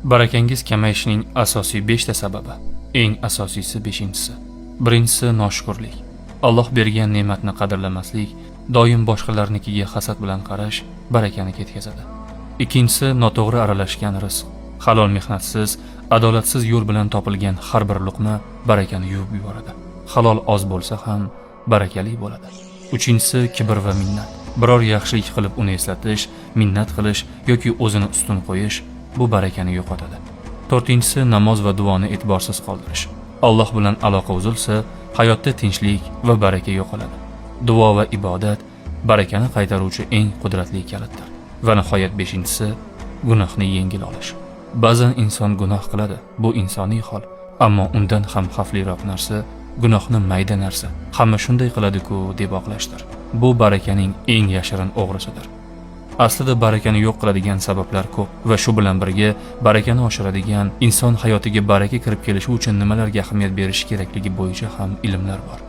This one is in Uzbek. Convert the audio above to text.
Barakangiz kamayishining asosiy 5 ta sababi. Eng asosiysi beshinchisi. Birinchisi noshukurlik. Alloh bergan ne'matni qadrlamaslik, doim boshqalarnikiga hasad bilan qarash barakani ketkazadi. Ikkinchisi noto'g'ri aralashgan rizq. Halol mehnatsiz, adolatsiz yo'l bilan topilgan har bir luqma barakani yuvib yuboradi. Halol oz bo'lsa ham barakali bo'ladi. Uchinchisi kibr va minnat. Biror yaxshilik qilib uni eslatish, minnat qilish yoki o'zini ustun qo'yish bu barakani yo'qotadi. To'rtinchisi namoz va duoni e'tiborsiz qoldirish. Alloh bilan aloqa uzilsa, hayotda tinchlik va baraka yo'qoladi. Duo va ibodat barakani qaytaruvchi eng qudratli kalitdir. Va nihoyat beshinchisi gunohni yengil olish. Ba'zan inson gunoh qiladi, bu insoniy hol. Ammo undan ham xavfliroq narsa gunohni mayda narsa. Hamma shunday qiladi-ku deb oqlashdir. Bu barakaning eng yashirin o'g'risidir. Aslida barakani yo'q qiladigan sabablar ko'p va shu bilan birga barakani oshiradigan, inson hayotiga baraka kirib kelishi uchun nimalarga ahamiyat berish kerakligi bo'yicha ham ilmlar bor.